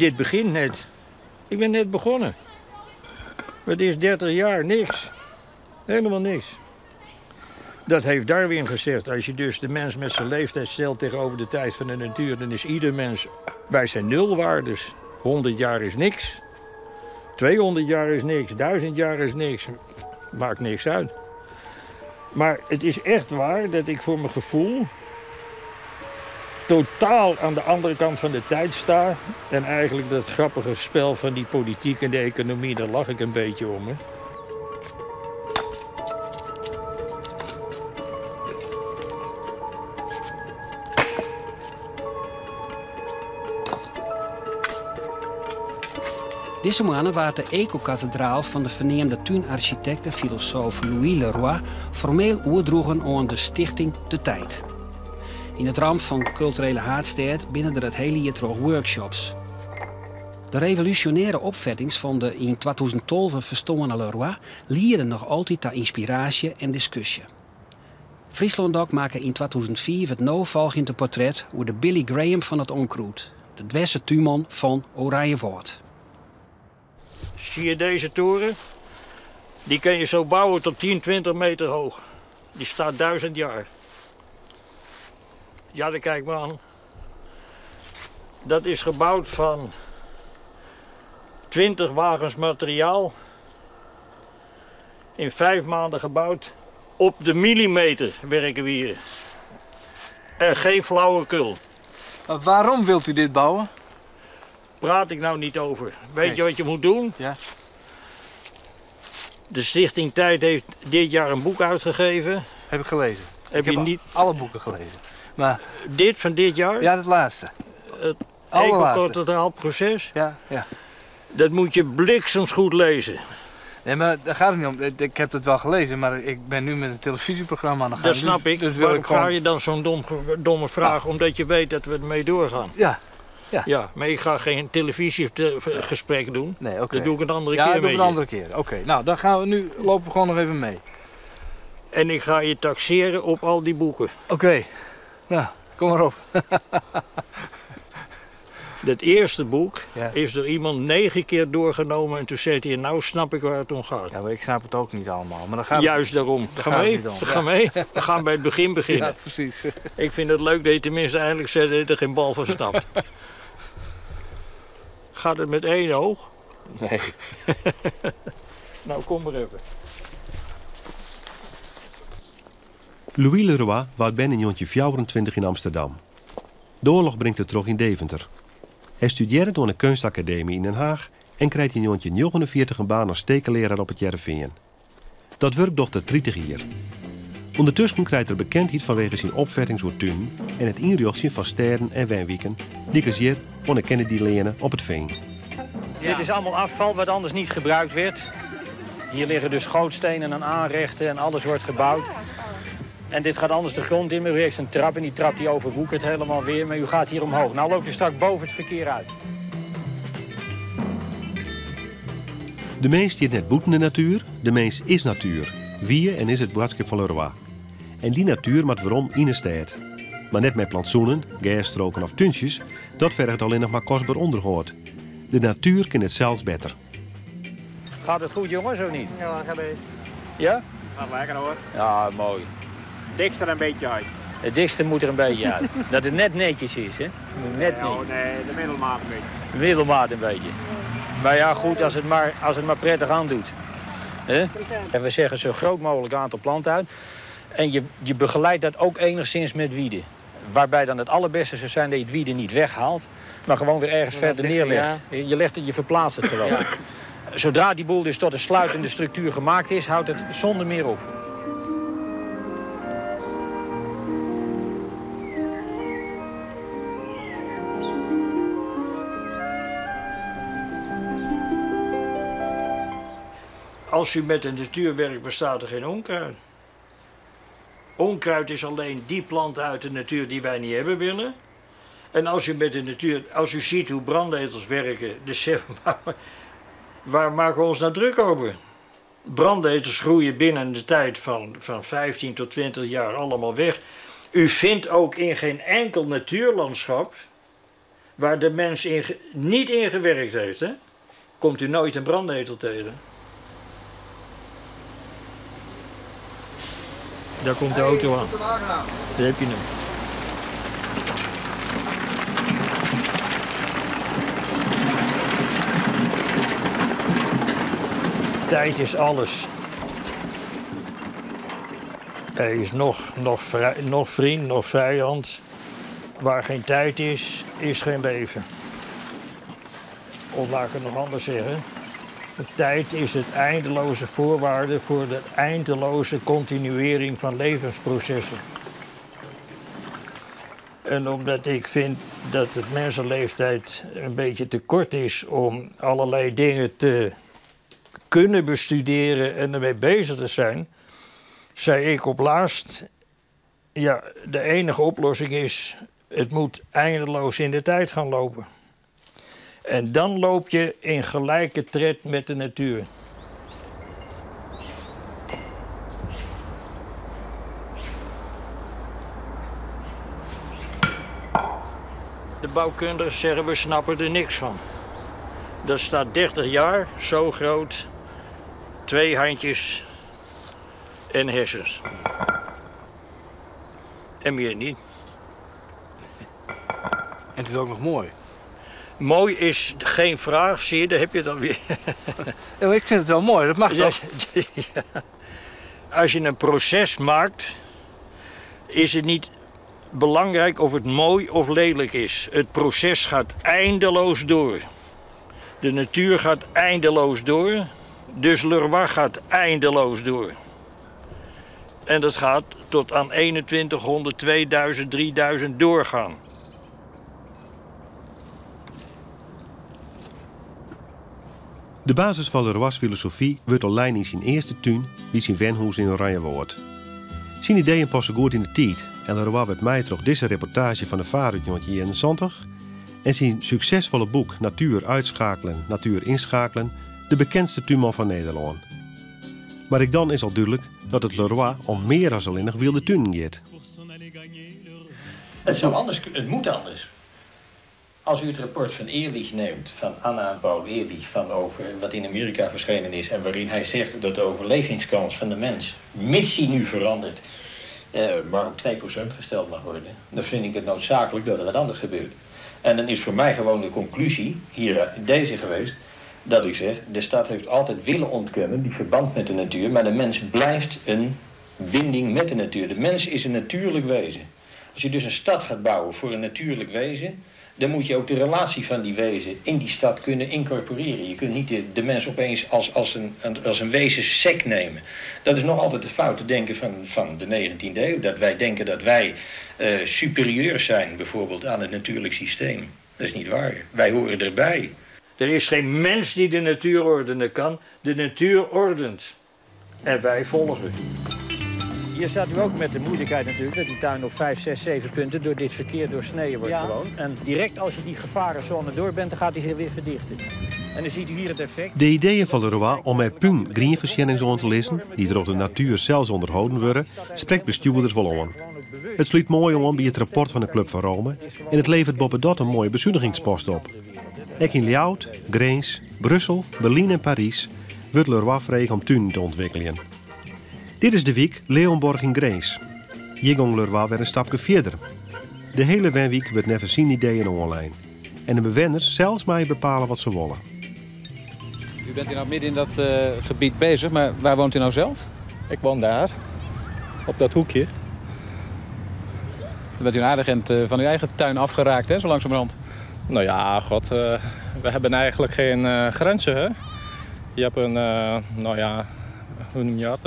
Dit begint net. Ik ben net begonnen. Het is 30 jaar niks. Helemaal niks. Dat heeft Darwin gezegd. Als je dus de mens met zijn leeftijd stelt tegenover de tijd van de natuur, dan is ieder mens. Wij zijn nulwaardes. 100 jaar is niks. 200 jaar is niks. 1000 jaar is niks. Maakt niks uit. Maar het is echt waar dat ik voor mijn gevoel totaal aan de andere kant van de tijd sta. En eigenlijk dat grappige spel van die politiek en de economie, daar lach ik een beetje om. Hè. Dizze moanne waard de ekokatedraal fan de ferneamde túnarchitekt en filosoof Louis Leroy formeel oerdroegen oan de Stichting De Tijd. Yn it ramt fan Kulturele Haadstêd binne der it hiele jier troch workshops. De revolúsjonêre opfettings fan de yn 2012 ferstoarne Leroy liede noch altyd ta ynspiraasje en diskusje. Fryslân Dok makke yn 2005 it no folgjende portret oer de Billy Graham fan it onkruid, de dwerse túnman fan Oranjewâld. Zie je deze toren? Die kun je zo bouwen tot 10, 20 meter hoog. Die staat 1000 jaar. Ja, dan kijk maar aan. Dat is gebouwd van 20 wagens materiaal. In 5 maanden gebouwd. Op de millimeter werken we hier. En geen flauwekul. Maar waarom wilt u dit bouwen? Praat ik nou niet over. Weet Nee. je wat je moet doen? Ja. De Stichting Tijd heeft dit jaar een boek uitgegeven. Heb ik gelezen. Heb Ik je heb niet alle boeken gelezen. Maar Dit van dit jaar? Ja, het laatste. Het Allerlaatste. ecokathedraalproces? Ja, ja. Dat moet je bliksems goed lezen. Nee, maar daar gaat het niet om. Ik heb dat wel gelezen, maar ik ben nu met een televisieprogramma aan de gang. Dat snap ik. Dus wil Waarom ik gewoon ga je dan zo'n domme vraag? Omdat je weet dat we ermee doorgaan. Ja. Ja. Ja, maar ik ga geen televisiegesprek doen. Nee, oké. Dat doe ik een andere Ja, keer dat doe ik met een je. andere keer. Oké, nou dan gaan we nu lopen we gewoon nog even mee. En ik ga je taxeren op al die boeken. Oké, nou, kom maar op. Dat eerste boek Ja. is door iemand 9 keer doorgenomen en toen zei hij, nou snap ik waar het om gaat. Ja, maar ik snap het ook niet allemaal. Maar dan gaat het Juist daarom. Daar Ga gaat het mee. niet om. Ga mee. We gaan bij het begin beginnen. Ja, precies. Ik vind het leuk dat je tenminste eindelijk zegt dat je er geen bal van snapt. Gaat het met 1 oog? Nee. Nou, kom maar even. Louis Leroy waard ben in 1924 in Amsterdam. De oorlog brengt het terug in Deventer. Hij studeerde aan de kunstacademie in Den Haag en krijgt in 1949 een baan als tekenleraar op het Hearrenfean. Dat werk docht er 30 jaar. Ondertussen krijgt er bekendheid vanwege zijn opvatting voor tuinen en het inrichten van steden en wijnwieken, die is hier aan de Kennedy-lenen op het veen. Dit is allemaal afval wat anders niet gebruikt werd. Hier liggen dus gootstenen en aanrechten en alles wordt gebouwd. En dit gaat anders de grond in, maar u heeft een trap en die trap die overwoekert helemaal weer. Maar u gaat hier omhoog. Nou loopt u straks boven het verkeer uit. De mens die het net boeten de natuur, de mens is natuur. Wie en is het boodschap van Leroy. En die natuur moet waarom in de stad. Maar net met plantsoenen, gerstroken of tuntjes, dat vergt alleen nog maar kostbaar onderhoud. De natuur kent het zelfs beter. Gaat het goed jongens of niet? Ja, gaat best. Ja? Gaat lekker hoor. Ja, mooi. Dikste er een beetje uit. Het dikste moet er een beetje uit. Dat het net netjes is, hè? Net Nee, oh, netjes. nee, de middelmaat een beetje. De middelmaat een beetje. Maar ja, goed, als het maar prettig aandoet. Hè? En we zeggen zo groot mogelijk aantal planten uit. En je begeleidt dat ook enigszins met wieden. Waarbij dan het allerbeste zou zijn dat je het wieden niet weghaalt, maar gewoon weer ergens Ja, verder dat ligt, neerlegt. ja. Je verplaatst het gewoon. Ja. Zodra die boel dus tot een sluitende structuur gemaakt is, houdt het zonder meer op. Als u met de natuur werkt, bestaat er geen onkruid. Onkruid is alleen die plant uit de natuur die wij niet hebben willen. En als u met de natuur, als u ziet hoe brandnetels werken, dus zeg maar, waar maken we ons nou druk over? Brandnetels groeien binnen de tijd van 15 tot 20 jaar allemaal weg. U vindt ook in geen enkel natuurlandschap Waar de mens in niet in gewerkt heeft, hè, komt u nooit een brandnetel tegen. Daar komt de auto aan. Daar heb je hem. Tijd is alles. Hij is nog vriend, nog vijand. Waar geen tijd is, is geen leven. Of laat ik het nog anders zeggen. De tijd is het eindeloze voorwaarde voor de eindeloze continuering van levensprocessen. En omdat ik vind dat het mensenleeftijd een beetje te kort is om allerlei dingen te kunnen bestuderen en ermee bezig te zijn, zei ik op laatst, ja, de enige oplossing is, het moet eindeloos in de tijd gaan lopen. En dan loop je in gelijke tred met de natuur. De bouwkundigen zeggen, we snappen er niks van. Dat staat 30 jaar, zo groot, 2 handjes en hersens. En meer niet. En het is ook nog mooi. Mooi is geen vraag, zie je, daar heb je het dan weer. Ja, maar ik vind het wel mooi, dat mag toch? Ja. Als je een proces maakt, is het niet belangrijk of het mooi of lelijk is. Het proces gaat eindeloos door. De natuur gaat eindeloos door, dus Leroy gaat eindeloos door. En dat gaat tot aan 2100, 2000, 3000 doorgaan. De basis van Leroy's filosofie wordt al lijn in zijn eerste tuin, wie zijn wenhoes in Oranjewoord. Zijn ideeën passen goed in de tijd en Leroy werd mij door deze reportage van de Vaar uit 1971 en zijn succesvolle boek Natuur uitschakelen, Natuur inschakelen, de bekendste tuinman van Nederland. Maar ik dan is al duidelijk dat het Leroy om meer dan alleen nog wilde tuinen gaat. Het zou anders het moet anders. Als u het rapport van Ehrlich neemt, van Anna en Paul Ehrlich, van over wat in Amerika verschenen is en waarin hij zegt dat de overlevingskans van de mens, mits die nu verandert, maar op 2% gesteld mag worden, dan vind ik het noodzakelijk dat er wat anders gebeurt. En dan is voor mij gewoon de conclusie, hier deze geweest, dat ik zeg, de stad heeft altijd willen ontkennen die verband met de natuur, maar de mens blijft een binding met de natuur. De mens is een natuurlijk wezen. Als je dus een stad gaat bouwen voor een natuurlijk wezen, dan moet je ook de relatie van die wezen in die stad kunnen incorporeren. Je kunt niet de mens opeens als een wezen sec nemen. Dat is nog altijd de fout te denken van de 19e eeuw. Dat wij denken dat wij superieur zijn bijvoorbeeld aan het natuurlijk systeem. Dat is niet waar. Wij horen erbij. Er is geen mens die de natuur ordenen kan. De natuur ordent. En wij volgen. Hier staat u ook met de moeilijkheid natuurlijk dat die tuin op 5, 6, 7 punten door dit verkeer doorsneden wordt gewoon. En direct als je die gevarenzone door bent, dan gaat hij zich weer verdichten. En dan ziet u hier het effect. De ideeën van Leroy om met puin greenversjennings aan te lezen, die door de natuur zelfs onderhouden worden, spreekt bestuurders wel aan. Het sluit mooi aan bij het rapport van de Club van Rome en het levert boppedat een mooie bezuinigingspost op. Ook in Ljouwert, Grins, Brussel, Berlijn en Parijs wordt Leroy vregen om tuinen te ontwikkelen. Dit is de wijk Leonborg in Grins. Hier ging Leroy weer een stapje verder. De hele wenwijk wordt never zijn ideeën online. En de bewoners zelfs maar bepalen wat ze willen. U bent hier nou midden in dat gebied bezig, maar waar woont u nou zelf? Ik woon daar, op dat hoekje. Dan bent u een aardig eind van uw eigen tuin afgeraakt, hè, zo langzamerhand. Nou ja, god, we hebben eigenlijk geen grenzen, hè? Je hebt een nou ja, hoe noem je dat?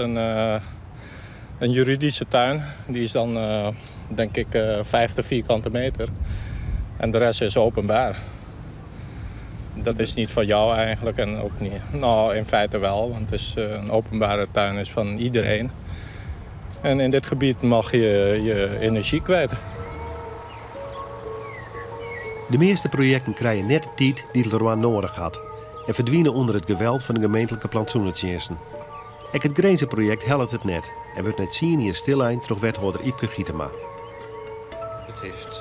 Een juridische tuin. Die is dan, denk ik, 50 vierkante meter. En de rest is openbaar. Dat is niet van jou eigenlijk en ook niet. Nou, in feite wel, want het is een openbare tuin is van iedereen. En in dit gebied mag je je energie kwijt. De meeste projecten krijgen net de tijd die Leroy nodig had en verdwijnen onder het geweld van de gemeentelijke plantsoenendiensten. Ook het Grenzenproject helpt het net en wordt net zien hier stillijn terug wethouder Ypke Gietema. Het heeft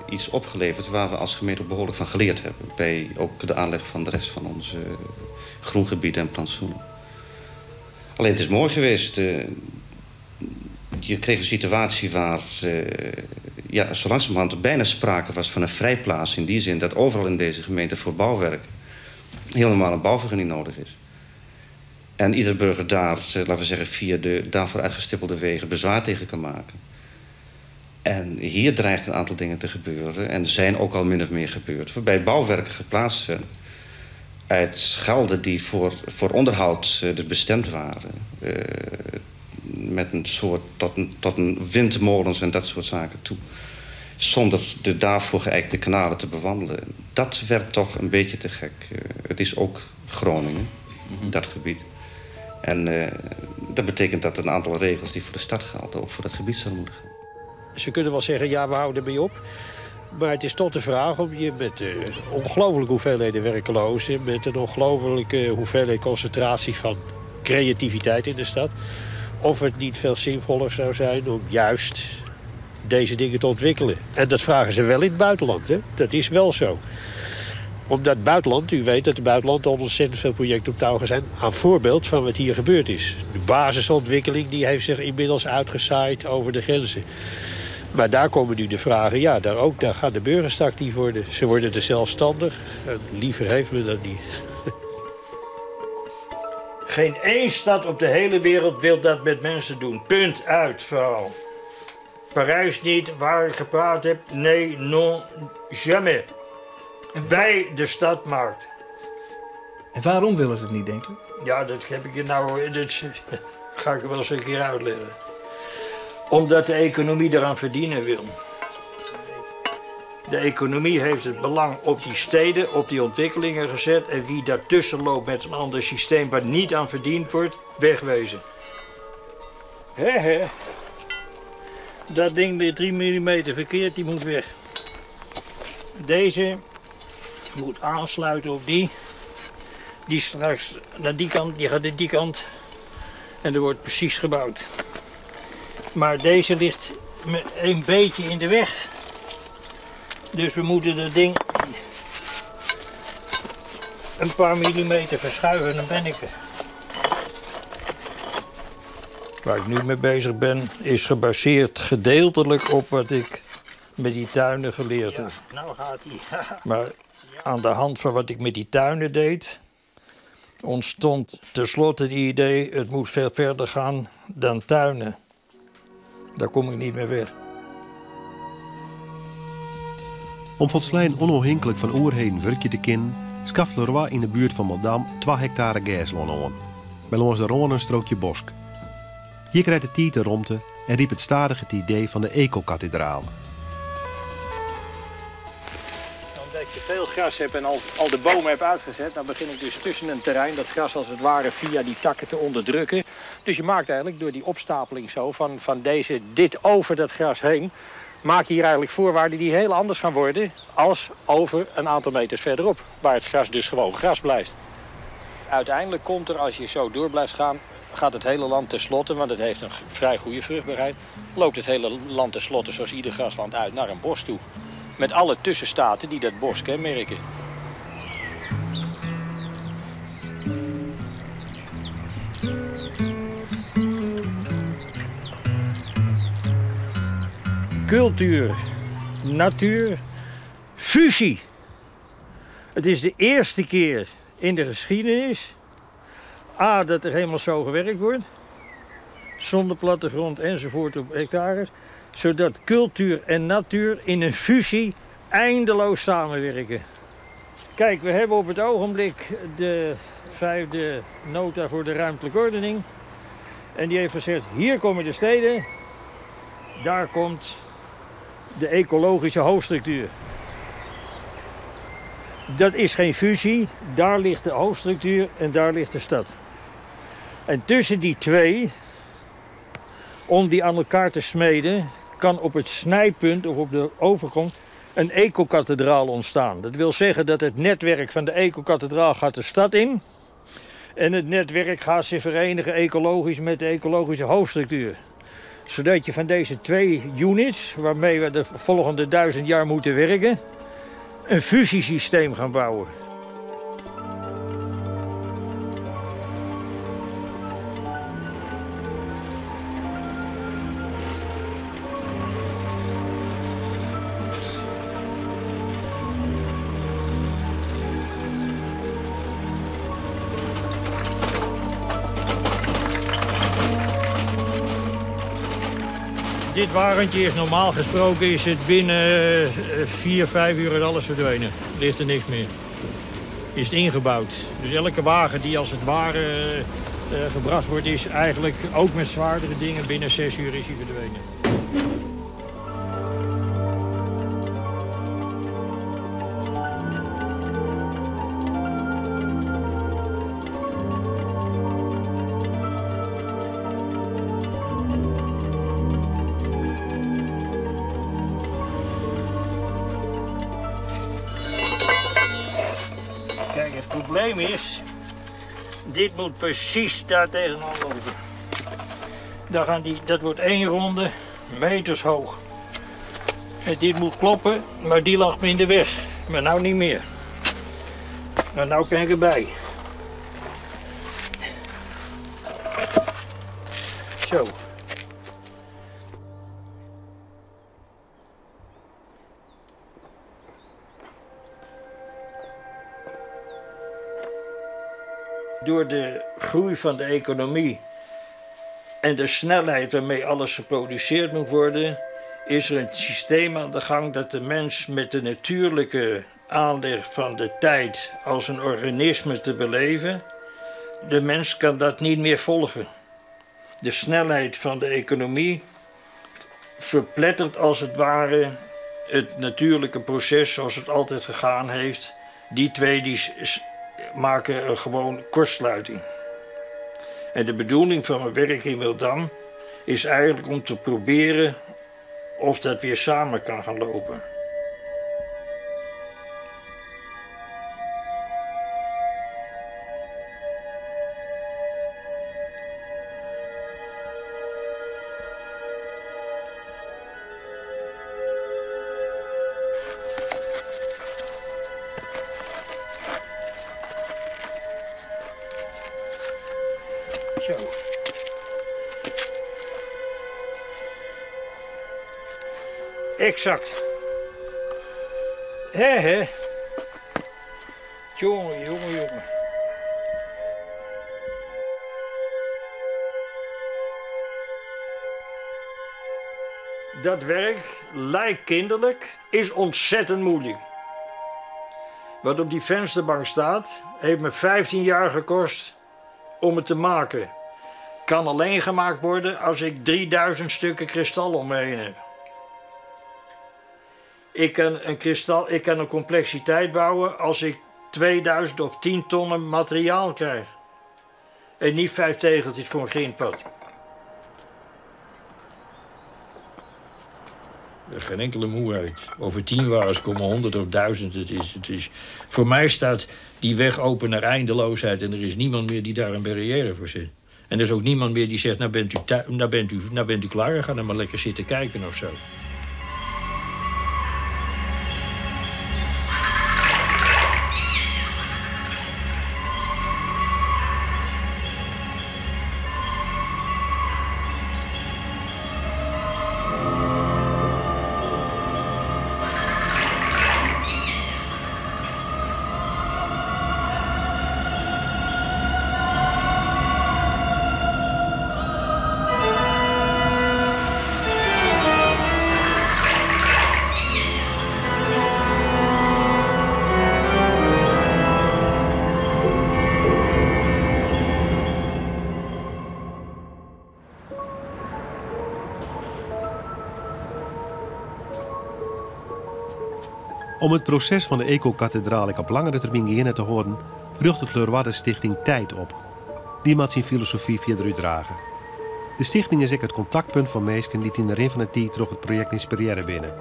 iets opgeleverd waar we als gemeente behoorlijk van geleerd hebben. Bij ook de aanleg van de rest van onze groengebieden en plantsoenen. Alleen het is mooi geweest. Je kreeg een situatie waar ja, zo langzamerhand bijna sprake was van een vrijplaats. In die zin dat overal in deze gemeente voor bouwwerk helemaal een bouwvergunning nodig is. En ieder burger daar, laten we zeggen, via de daarvoor uitgestippelde wegen bezwaar tegen kan maken. En hier dreigt een aantal dingen te gebeuren en zijn ook al min of meer gebeurd. Waarbij bouwwerken geplaatst zijn uit gelden die voor onderhoud dus bestemd waren. Met een soort tot een windmolens en dat soort zaken toe. Zonder de daarvoor geëikte kanalen te bewandelen. Dat werd toch een beetje te gek. Het is ook Groningen, dat gebied. En dat betekent dat een aantal regels die voor de stad gelden ook voor dat gebied zouden moeten gelden. Ze kunnen wel zeggen, ja, we houden ermee op. Maar het is tot de vraag om je met ongelooflijke hoeveelheden werklozen, met een ongelooflijke hoeveelheid concentratie van creativiteit in de stad, of het niet veel zinvoller zou zijn om juist deze dingen te ontwikkelen. En dat vragen ze wel in het buitenland, hè? Dat is wel zo. Omdat het buitenland, u weet dat het buitenland al ontzettend veel projecten op touw zijn, aan voorbeeld van wat hier gebeurd is. De basisontwikkeling die heeft zich inmiddels uitgezaaid over de grenzen. Maar daar komen nu de vragen, ja, daar ook, daar gaan de burgers actief worden. Ze worden er zelfstandig. En liever heeft men dat niet. Geen één stad op de hele wereld wil dat met mensen doen. Punt uit, verhaal. Parijs niet, waar ik gepraat heb. Nee, non, jamais. Wij de stad maakt. En waarom willen ze het niet, denkt u? Ja, dat heb ik je nou, dat ga ik wel eens een keer uitleggen. Omdat de economie eraan verdienen wil. De economie heeft het belang op die steden, op die ontwikkelingen gezet. En wie daartussen loopt met een ander systeem waar niet aan verdiend wordt, wegwezen. Hè, hè. Dat ding met 3 millimeter verkeerd, die moet weg. Deze moet aansluiten op die. Die straks naar die kant, die gaat naar die kant. En er wordt precies gebouwd. Maar deze ligt me een beetje in de weg. Dus we moeten dat ding een paar millimeter verschuiven en dan ben ik er. Waar ik nu mee bezig ben, is gebaseerd gedeeltelijk op wat ik met die tuinen geleerd heb. Ja, nou gaat ie. Maar aan de hand van wat ik met die tuinen deed, ontstond tenslotte het idee, het moet veel verder gaan dan tuinen. Daar kom ik niet meer weg. Om volslijn onafhankelijk van oerheden werkje te kin, skaft Leroy in de buurt van Madame 2 hectare gerslân aan. Bij langs de Rhône een strookje bosk. Hier krijgt de tijd de romte en riep het stadig het idee van de eco-kathedraal. Omdat ik te veel gras heb en al de bomen heb uitgezet, dan begin ik dus tussen een terrein dat gras als het ware via die takken te onderdrukken. Dus je maakt eigenlijk door die opstapeling zo van dit over dat gras heen, maak je hier eigenlijk voorwaarden die heel anders gaan worden als over een aantal meters verderop, waar het gras dus gewoon gras blijft. Uiteindelijk komt er, als je zo door blijft gaan, gaat het hele land tenslotte, want het heeft een vrij goede vruchtbaarheid, loopt het hele land tenslotte, zoals ieder grasland, uit naar een bos toe. Met alle tussenstaten die dat bos kenmerken. Cultuur, natuur, fusie. Het is de eerste keer in de geschiedenis, A, dat er helemaal zo gewerkt wordt, zonder plattegrond enzovoort op hectares, zodat cultuur en natuur in een fusie eindeloos samenwerken. Kijk, we hebben op het ogenblik de 5e nota voor de ruimtelijke ordening. En die heeft gezegd, hier komen de steden, daar komt de ecologische hoofdstructuur. Dat is geen fusie, daar ligt de hoofdstructuur en daar ligt de stad. En tussen die twee, om die aan elkaar te smeden, kan op het snijpunt of op de overkant een ecokathedraal ontstaan. Dat wil zeggen dat het netwerk van de ecokathedraal gaat de stad in en het netwerk gaat zich verenigen ecologisch met de ecologische hoofdstructuur. Zodat je van deze twee units, waarmee we de volgende 1000 jaar moeten werken, een fusiesysteem gaan bouwen. Dit wagentje is normaal gesproken is het binnen 4, 5 uur is alles verdwenen. Ligt er niks meer. Is het ingebouwd. Dus elke wagen die als het ware gebracht wordt, is eigenlijk ook met zwaardere dingen binnen 6 uur is hij verdwenen. Kijk, het probleem is, dit moet precies daar tegenaan lopen. Dat wordt één ronde, meters hoog. En dit moet kloppen, maar die lag me in de weg. Maar nou niet meer. Maar nou kan ik erbij. Zo. Door de groei van de economie en de snelheid waarmee alles geproduceerd moet worden, is er een systeem aan de gang dat de mens met de natuurlijke aanleg van de tijd als een organisme te beleven, de mens kan dat niet meer volgen. De snelheid van de economie verplettert als het ware het natuurlijke proces zoals het altijd gegaan heeft. Die twee die maken een gewoon kortsluiting. En de bedoeling van mijn werk in Mildam is eigenlijk om te proberen of dat weer samen kan gaan lopen. Zo. Exact. Hé, hé. Jongen, jongen, jongen. Dat werk lijkt kinderlijk, is ontzettend moeilijk. Wat op die vensterbank staat, heeft me 15 jaar gekost om het te maken. Kan alleen gemaakt worden als ik 3000 stukken kristal om me heen heb. Ik kan een kristal, ik kan een complexiteit bouwen als ik 2000 of 10 tonnen materiaal krijg. En niet vijf tegeltjes voor een grindpad. Geen enkele moeheid. Over 10 wagens komen 100 of 1000. Voor mij staat die weg open naar eindeloosheid. En er is niemand meer die daar een barrière voor zet. En er is ook niemand meer die zegt, nou bent u klaar, ga dan maar lekker zitten kijken of zo. Om it proses fan de Ecokatedraal op langere termyn geande te hâlden, rjochtet Leroy de stichting Tijd op. Dy moat syn filosofy fierder útdrage. De stichting is ek it kontaktpunt fan minsken dy't yn de rin fan de tiid troch it projekt ynspirearre binne.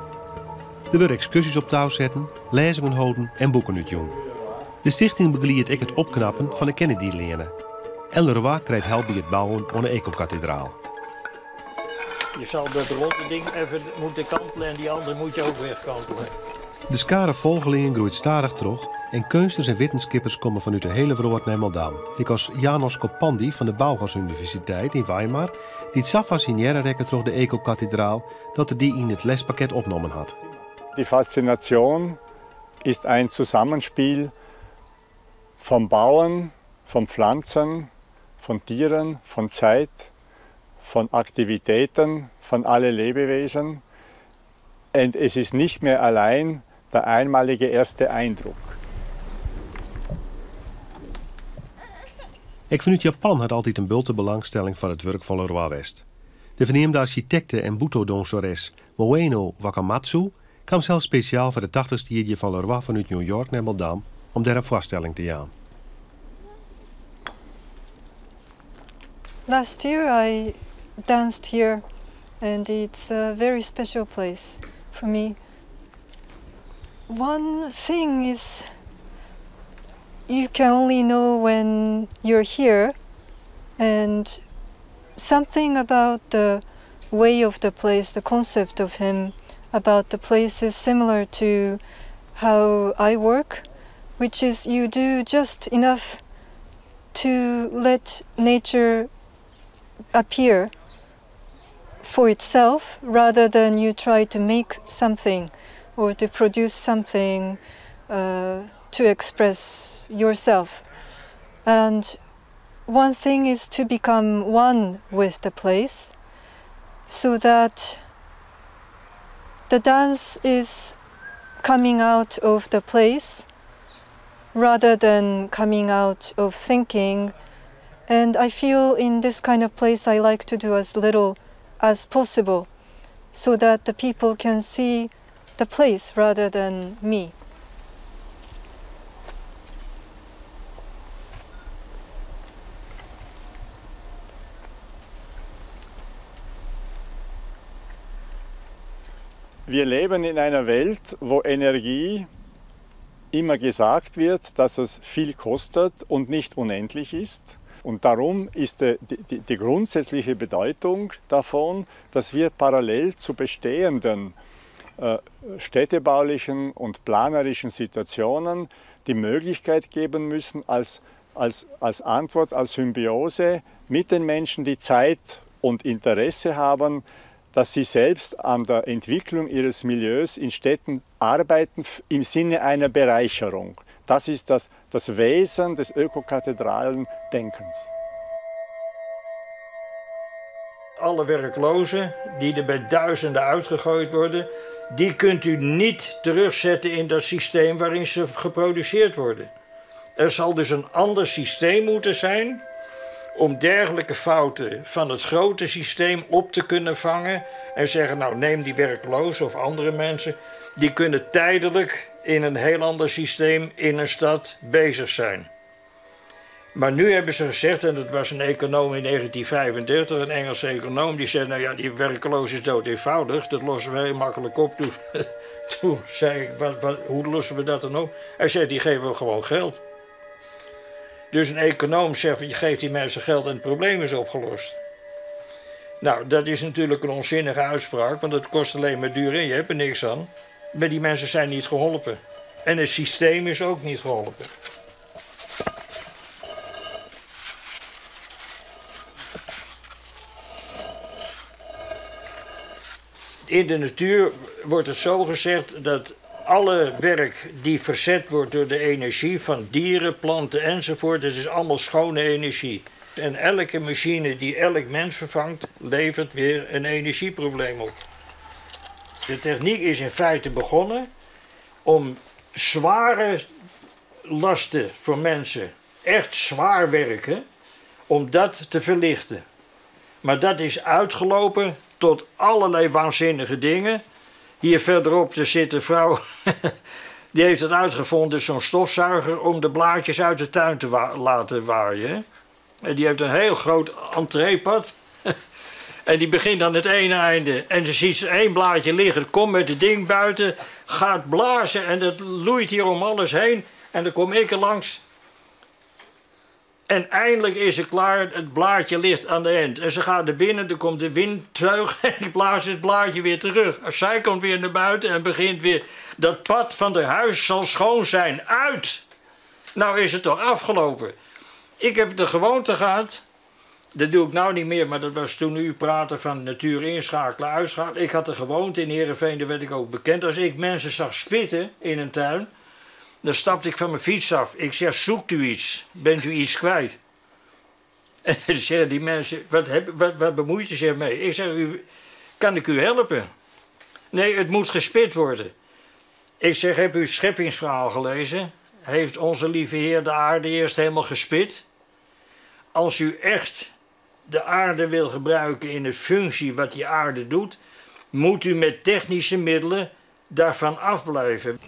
Der wurde ekskurzjes op tou setten, lêzingen holden en boeken útjûn. De stichting begeliedt ek it opknappen fan de Kennedyleane. En Leroy krijt help by it bouwen oan de Ecokatedraal. Je zal dat ronde ding even moeten kantelen en die andere moet je ook wegkantelen. De skare folgelingen groeit stadich troch en keunstners en wittenskippers komme fanút de hiele wrâld nei Maldam, lykas Janos Koppandy fan de Bauhaus Universiteit yn Weimar, dy't sa fassinearre rekke troch de Ekokatedraal dat er dy yn it lespakket opnommen hat. Die Faszination ist ein Zusammenspiel vom Bauen, von Pflanzen, von Tieren, von Zeit, von Aktivitäten, von alle Lebewesen. Und es ist nicht mehr allein der einmalige erste Eindruck. Ek fanút Japan hat altyd in bulte belangstelling foar it wurk fan Leroy west. De ferneamde arsjitekte en buto-dûnseres Moeno Wakamatsu kaam sels spesjaal foar de tachtichste jierdei fan Leroy fanút New York nei Maldam om dêr in foarstelling te jaan. Last year I danced here and it's a very special place for me. One thing is you can only know when you're here and something about the way of the place, the concept of him about the place is similar to how I work, which is you do just enough to let nature appear for itself rather than you try to make something or to produce something uh, to express yourself. And one thing is to become one with the place so that the dance is coming out of the place rather than coming out of thinking. And I feel in this kind of place I like to do as little as possible so that the people can see the place rather than me. Wir leben in einer Welt, wo Energie immer gesagt wird, dass es viel kostet und nicht unendlich ist. Und darum ist die, die, die grundsätzliche Bedeutung davon, dass wir parallel zu bestehenden äh, städtebaulichen und planerischen Situationen die Möglichkeit geben müssen, als, als, als Antwort, als Symbiose mit den Menschen, die Zeit und Interesse haben, dass sie selbst an der Entwicklung ihres Milieus in Städten arbeiten im Sinne einer Bereicherung. Das ist das, das Wesen des ökokathedralen Denkens. Alle werklozen die er bij duizenden uitgegooid worden, die kunt u niet terugzetten in dat systeem waarin ze geproduceerd worden. Er zal dus een ander systeem moeten zijn om dergelijke fouten van het grote systeem op te kunnen vangen en zeggen, nou neem die werklozen of andere mensen, die kunnen tijdelijk in een heel ander systeem in een stad bezig zijn. Maar nu hebben ze gezegd, en dat was een econoom in 1935, een Engelse econoom, die zei: Nou ja, die werkloos is dood eenvoudig, dat lossen we heel makkelijk op. Toen, toen zei ik: wat, wat, Hoe lossen we dat dan op? Hij zei: Die geven we gewoon geld. Dus een econoom zegt: Je geeft die mensen geld en het probleem is opgelost. Nou, dat is natuurlijk een onzinnige uitspraak, want het kost alleen maar duur en je hebt er niks aan. Maar die mensen zijn niet geholpen. En het systeem is ook niet geholpen. In de natuur wordt het zo gezegd dat alle werk die verzet wordt door de energie van dieren, planten enzovoort, dat is allemaal schone energie. En elke machine die elk mens vervangt, levert weer een energieprobleem op. De techniek is in feite begonnen om zware lasten voor mensen, echt zwaar werken, om dat te verlichten. Maar dat is uitgelopen tot allerlei waanzinnige dingen. Hier verderop er zit een vrouw, die heeft het uitgevonden, zo'n stofzuiger, om de blaadjes uit de tuin te laten waaien. En die heeft een heel groot entreepad. En die begint aan het ene einde. En ze ziet één blaadje liggen, komt met het ding buiten, gaat blazen en dat loeit hier om alles heen. En dan kom ik er langs. En eindelijk is het klaar, het blaadje ligt aan de eind. En ze gaat er binnen, er komt de windtuig en die blaast het blaadje weer terug. Zij komt weer naar buiten en begint weer... Dat pad van de huis zal schoon zijn. Uit! Nou is het toch afgelopen. Ik heb de gewoonte gehad, dat doe ik nou niet meer, maar dat was toen u praatte van natuur inschakelen, uitschakelen. Ik had de gewoonte in Heerenveen, daar werd ik ook bekend. Als ik mensen zag spitten in een tuin, dan stapte ik van mijn fiets af. Ik zeg, zoekt u iets? Bent u iets kwijt? En dan zeggen die mensen, wat bemoeit u zich mee? Ik zeg, kan ik u helpen? Nee, het moet gespit worden. Ik zeg, heb u het scheppingsverhaal gelezen? Heeft onze lieve Heer de aarde eerst helemaal gespit? Als u echt de aarde wil gebruiken in de functie wat die aarde doet, moet u met technische middelen daarvan afblijven.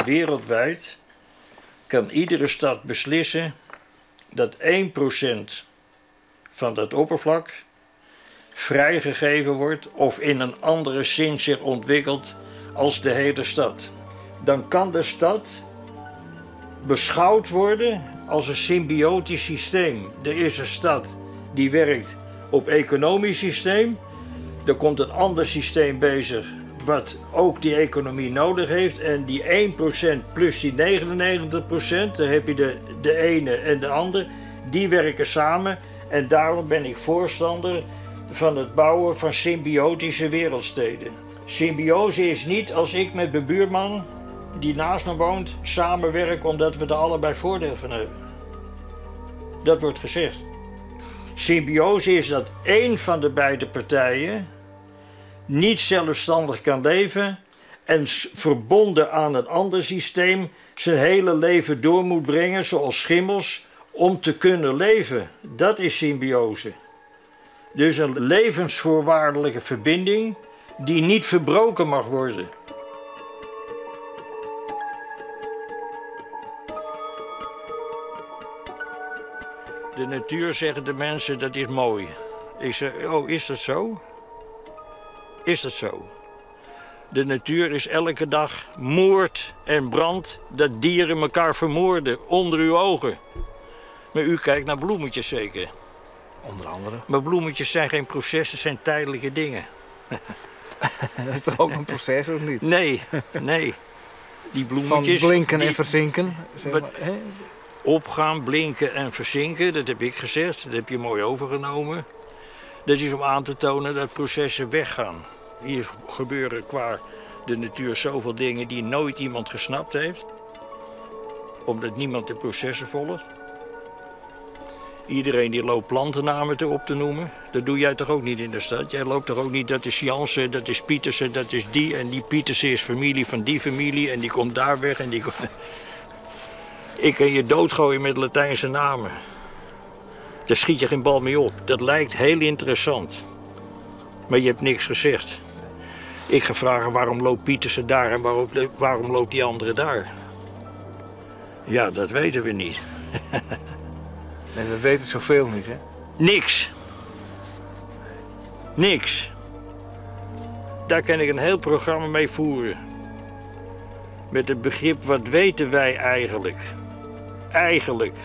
Wereldwijd kan iedere stad beslissen dat 1% van dat oppervlak vrijgegeven wordt of in een andere zin zich ontwikkelt als de hele stad. Dan kan de stad beschouwd worden als een symbiotisch systeem. Er is een stad die werkt op economisch systeem. Er komt een ander systeem bezig wat ook die economie nodig heeft. En die 1% plus die 99%, daar heb je de ene en de ander, die werken samen. En daarom ben ik voorstander van het bouwen van symbiotische wereldsteden. Symbiose is niet als ik met mijn buurman, die naast me woont, samenwerk omdat we er allebei voordeel van hebben. Dat wordt gezegd. Symbiose is dat één van de beide partijen niet zelfstandig kan leven en verbonden aan een ander systeem zijn hele leven door moet brengen, zoals schimmels, om te kunnen leven. Dat is symbiose. Dus een levensvoorwaardelijke verbinding die niet verbroken mag worden. De natuur, zeggen de mensen, dat is mooi. Ik zeg, oh, is dat zo? Is dat zo? De natuur is elke dag moord en brand dat dieren elkaar vermoorden onder uw ogen. Maar u kijkt naar bloemetjes zeker? Onder andere. Maar bloemetjes zijn geen processen, zijn tijdelijke dingen. Dat is toch ook een proces, of niet? Nee, nee. Die bloemetjes... Van blinken en verzinken. Zeg maar, hè? Opgaan, blinken en verzinken, dat heb ik gezegd. Dat heb je mooi overgenomen. Dat is om aan te tonen dat processen weggaan. Hier gebeuren qua de natuur zoveel dingen die nooit iemand gesnapt heeft. Omdat niemand de processen volgt. Iedereen die loopt plantennamen op te noemen. Dat doe jij toch ook niet in de stad? Jij loopt toch ook niet, dat is Jansen, dat is Pietersen, dat is die. En die Pietersen is familie van die familie en die komt daar weg en die komt... Ik kan je doodgooien met Latijnse namen. Daar schiet je geen bal mee op. Dat lijkt heel interessant. Maar je hebt niks gezegd. Ik ga vragen waarom loopt Pietersen daar en waarom loopt die andere daar? Ja, dat weten we niet. Nee, we weten zoveel niet, hè? Niks. Niks. Daar kan ik een heel programma mee voeren. Met het begrip, wat weten wij eigenlijk? Eigenlijk.